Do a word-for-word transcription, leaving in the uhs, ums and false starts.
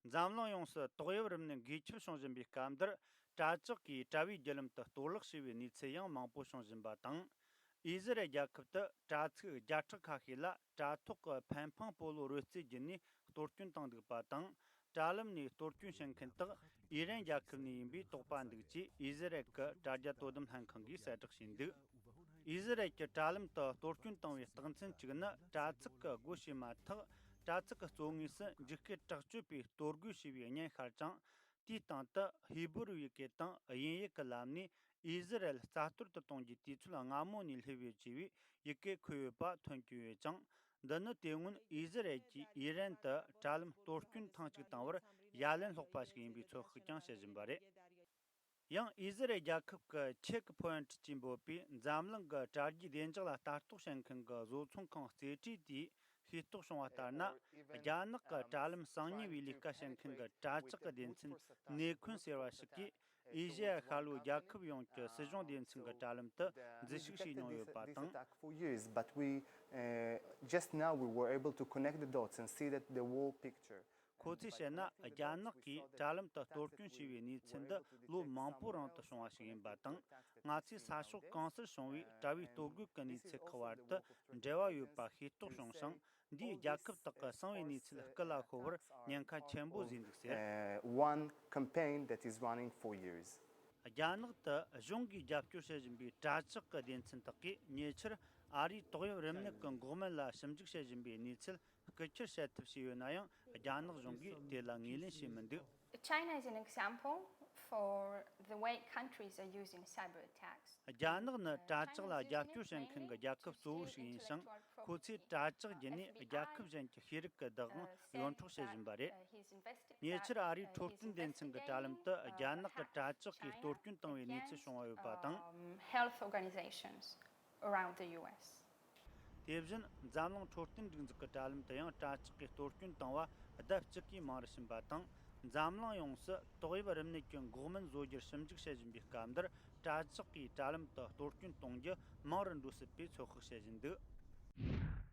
འཛམ་གླིང་ཡོངས་སུ་ཏོག་དབྱིབས་རིམས་ནད་འགོས་ཁྱབ་བྱུང་བཞིན་པའི་སྐབས་འདིར། དྲ་ལྕགས་ཀྱིས་དྲ་བའི་བརྒྱུད་ལམ་དུ་གཏོར་བརླག་བྱས་པའི་གནས་ཚུལ་ཡང་མང་པོ་བྱུང་བཞིན་པ་དང་། ཨི་ཟི་རལ་རྒྱལ་ཁབ་ཏུ་དྲ་ཚིགས་བརྒྱ་ཕྲག་ཁ་ཤས་ལ་དྲ་ཐོག་གི་ཕན་ཕང་སྤོ་ལོ་རོལ་རྩེད་བརྒྱུད་ནས་གཏོར་སྐྱོན་བཏང་འདུག་པ་དང་། དྲ་ལམ་ནས་གཏོར་སྐྱོན་བྱེད་མཁན་དག་ཨི་རན་རྒྱལ་ཁབ་ནས་ཡིན་པའི་དོགས་པ་འདུག་ཅེས་ཨི་ཟི་རལ་གྱི་དྲ་རྒྱ་དོ་དམ་ལྷན་ཁང་གིས་གསལ་བསྒྲགས་བྱས་འདུག་ཨི་ཟི་རལ་གྱི་དྲ་ལམ་དུ་གཏོར་སྐྱོན་བཏང་བའི་རྟགས་མཚན་གཅིག་ནི། དྲ་ཚིགས་ཀྱི་སྒོ་ཕྱེས་མ་ཐག་དྲ་ཚིགས་ཀྱི་གཙོ་ངོས་སུ་འཇིགས་སྐུལ་དྲག་སྤྱོད་པའི་གཏོར་རྒོལ་བྱས་པའི་བརྙན་ཤར་ཅིང་། དེའི་སྟེང་དུ་ཧི་བུ་རུ་ཡི་གེ་དང་དབྱིན་ཡིག་གི་ལམ་ནས། ཨི་ཟི་རལ་རྩ་གཏོར་དུ་གཏོང་རྒྱུའི་དུས་ཚོད་སྔ་མོ་ནས་སླེབས་ཡོད་ཅེས་པའི་ཡི་གེ་འཁོད་ཡོད་པ་ཐོན་སྐྱོན་ཡོད་ཅིང་། འདི་ནི་དེ་སྔོན་ཨི་ཟི་རལ་གྱིས་ཨི་རན་དུ་དྲ་ལམ་གཏོར་སྐྱོན་ཐེངས་གཅིག་བཏང་བར་ཡ་ལན་སློག་པ་ཞིག་ཡིན་པའི་ཚོད་དཔག་ཀྱང་བྱེད་བཞིན་པ་རེད། ཡང་ཨི་ཟི་རལ་རྒྱལ་ཁབ་ཀྱི་Checkpoint་ཅེས་འབོད་པའི་འཛམ་གླིང་གི་དྲ་རྒྱའི་བདེ་འཇགས་ལ་ལྟ་རྟོག་བྱེད་མཁན་གྱི་བཟོ་ཚོང་ཁང་རྩེ་གྲས་དེས་ཤེས་རྟོགས་བྱུང་བ་ལྟར་ན། རྒྱ་ནག་གི་དྲ་ལམ་གསང་ཉུལ་བའི་ལས་ཀ་བྱེད་མཁན་གྱི་དྲ་ལྕགས་ཀྱི་སྡེ་ཚན་ནེ་ཁུན་ཟེར་བ་ཞིག་གིས། ཨེ་ཤེ་ཡ་ཤར་ལྷོའི་རྒྱལ་ཁབ་ཡོངས་ཀྱི་སྲིད་གཞུང་སྡེ་ཚན་གྱི་དྲ་ལམ་དུ་འཛུལ་ཞུགས་བྱས་མྱོང་ཡོད་པ་དང་། For years, but we uh, just now we were able to connect the dots and see that the whole picture. ཁོ་ཚོས་བཤད་ན། རྒྱ་ནག་གིས་དྲ་ལམ་དུ་གཏོར་སྐྱོན་བྱས་པའི་གནས་ཚུལ་འདི་ལོ་མང་པོའི་རིང་དུ་བྱུང་བ་ཞིག་ཡིན་པ་དང་། ང་ཚོས་ས་ཕྱོགས་གང་སར་བྱུང་བའི་དྲ་བའི་གཏོར་རྒོལ་གྱི་གནས་ཚུལ་ཁག་བར་དུ་འབྲེལ་བ་ཡོད་པ་ཤེས་རྟོགས་བྱུང་ཞིང་། འདིས་རྒྱལ་ཁབ་དག་གི་གསང་བའི་གནས་ཚུལ་སྐུ་ལ་ཤོར་བར་ཉེན་ཁ་ཆེན་པོ་བཟོས་འདུག་ཟེར། Uh, one campaign that is running for years. རྒྱ་ནག་ཏུ་གཞུང་གིས་རྒྱབ་སྐྱོར་བྱེད་བཞིན་པའི་དྲ་ལྕགས་ཀྱི་སྡེ་ཚན་དག་གིས་ཉེ་ཆར་ཨ་རིའི་ཏོག་དབྱིབས་རིམས་ནད་ཀྱི་འགོག་སྨན་ལ་ཞིབ་འཇུག་བྱེད་བཞིན་པའི་གནས་ཚུལ་རྐུ་འཁྱེར་བྱེད་ཐབས་བྱས་ཡོད་ན་ཡང་། རྒྱ་ནག་གཞུང་གིས་དེ་ལ་ངོས་ལེན་བྱས་མི་འདུག China is an example for the way countries are using cyber attacks. རྒྱ་ནག་ནི་དྲ་ལྕགས་ལ་རྒྱབ་སྐྱོར་བྱེད་མཁན་གྱི་རྒྱལ་ཁབ་གཙོ་བོ་ཞིག་ཡིན་ཞིང་། ཁོ་ཚོས་དྲ་ལྕགས་བརྒྱུད་ནས་རྒྱལ་ཁབ་གཞན་གྱི་ཤེས་རིག་གི་བདག་དབང་ཡོངས་འཕྲོག་བྱེད་བཞིན་པ་རེད། ཉེ་ཆར་ཨ་རིའི་འཕྲོད་བསྟེན་སྡེ་ཚན་གྱི་དྲ་ལམ་དུ་རྒྱ་ནག་གི་དྲ་ལྕགས་ཀྱིས་གཏོར་སྐྱོན་བཏང་བའི་གནས་ཚུལ་བྱུང་བ་ཡོད་པ་དང་། Health organizations around the U S. དེ་བཞིན་འཛམ་གླིང་འཕྲོད་བསྟེན་སྒྲིག་འཛུགས་ཀྱི་དྲ་ལམ་དུ་ཡང་དྲ་ལྕགས་ཀྱིས་གཏོར་སྐྱོན་བཏང་བ་ལྡབ་གཅིག་གིས་མང་རུ་ཕྱིན་པ་དང་། འཛམ་གླིང་ཡོངས་སུ་ཏོག་དབྱིབས་རིམས་ནད་ཀྱི་འགོག་སྨན་བཟོ་རྒྱུར་ཞིབ་འཇུག་བྱེད་བཞིན་པའི་སྐབས་འདིར། དྲ་ལྕགས་ཀྱིས་དྲ་ལམ་དུ་གཏོར་སྐྱོན་གཏོང་རྒྱུ་མང་རུ་འགྲོ་སྲིད་པའི་ཚོད་དཔག་བྱེད་བཞིན་འདུག